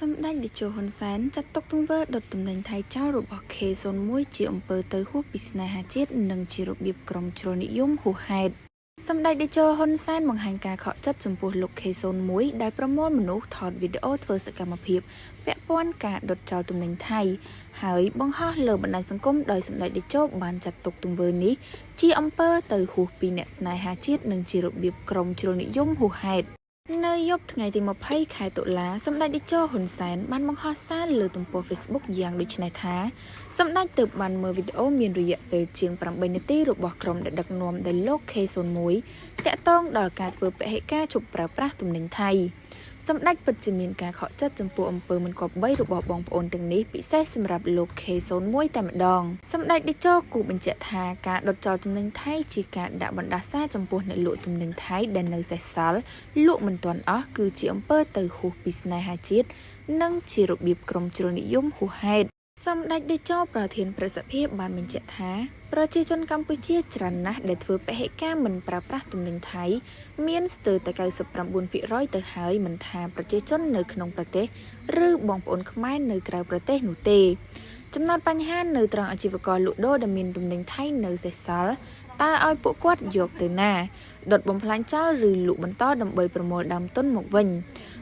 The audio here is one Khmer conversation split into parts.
សម្ដេចតេជោហ៊ុនសែនចាត់ទុកទង្វើដុតទំនិញថៃចោលរបស់ K01 ជាអំពើទៅហួសពីស្នេហាជាតិនិងជារបៀបក្រុមជ្រុលនិយមហួសហេតុសម្ដេចតេជោហ៊ុនសែនបង្ហាញការខកចិត្តចំពោះលោក K01 ដែលប្រមូលមនុស្សថតវីដេអូធ្វើសកម្មភាពពាក់ព័ន្ធការដុតចោលទំនិញថៃហើយបង្ហោះលើបណ្ដាញសង្គមដោយសម្ដេចតេជោបានចាត់ទុកទង្វើនេះជាអំពើទៅហួសពីអ្នកស្នេហាជាតិនិងជារបៀបក្រុមជ្រុលនិយមហួសហេតុនៅយប់ថ្ងៃទី20ខែតុលាសម្ដេចតេជោហ៊ុនសែនបានបង្ហោះសារលើទំព័រ Facebook យ៉ាងដូចនេះថាសម្ដេចទើបបានមើលវីដេអូមានរយៈពេលជាង8នាទីរបស់ក្រុមដែលដឹកនាំដោយលោក K01 តាក់ទងដល់ការធ្វើពហិការឈប់ប្រើប្រាស់ទំនិញថៃសម្ដេចពិតជាមានការខកចិត្តចំពោះអំពើមិនគប្បីរបស់បងប្អូនទាំងនេះពិសេសសម្រាប់លោក K01 តែម្ដងសម្ដេចតេជោគូបញ្ជាក់ថាការដុតចោលទំនិញថៃជាការដាក់បណ្ដាសាចំពោះអ្នកលក់ទំនិញថៃដែលនៅសេសសល់លក់មិនទាន់អស់គឺជាអំពើទៅហួសពីស្នេហាជាតិនិងជារបៀបក្រុមជ្រុលនិយមហួសហេតុសម្ដេចតេជោប្រធានប្រសិទ្ធភាពបានបញ្ជាក់ថាប្រជាជនកម្ពុជាច្រើនណាស់ដែលធ្វើពហិការមិនប្រើប្រាស់ទំនិញថៃមានស្ទើរតែ99%ទៅហើយមិនថាប្រជាជននៅក្នុងប្រទេសឬបងប្អូនខ្មែរនៅក្រៅប្រទេសនោះទេចំណោទបញ្ហានៅត្រង់អាជីវករលក់ដូរដែលមានទំនិញថៃនៅសេសសល់តើឲ្យពួកគាត់យកទៅណាដុតបំផ្លាញចោលឬលក់បន្តដើម្បីប្រមូលដើមទុនមកវិញ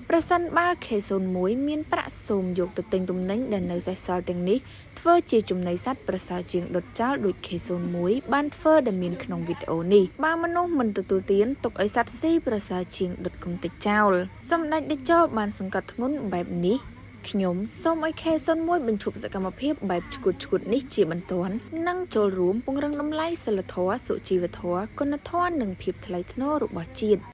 ប្រសិនបើ K01 មានប្រាក់សូមយកទៅទិញទំនិញដែលនៅសេសសល់ទាំងនេះធ្វើជាចំណីសត្វប្រសើរជាងដុតចោលដូច K01 បានធ្វើដែលមានក្នុងវីដេអូនេះបើមនុស្សមិនទទួលទានទុកឲ្យសត្វស៊ីប្រសើរជាងដុតកំទេចចោលសម្ដេចតេជោបានសង្កត់ធ្ងន់បែបនេះខ្ញុំសូមឲ្យ K01 បញ្ឈប់សកម្មភាពបែបឆ្កួតឆ្កួតនេះជាបន្ទាន់និងចូលរួមពង្រឹងតម្លៃសីលធម៌សុជីវធម៌គុណធម៌និងភាពថ្លៃថ្នូររបស់ជាតិ។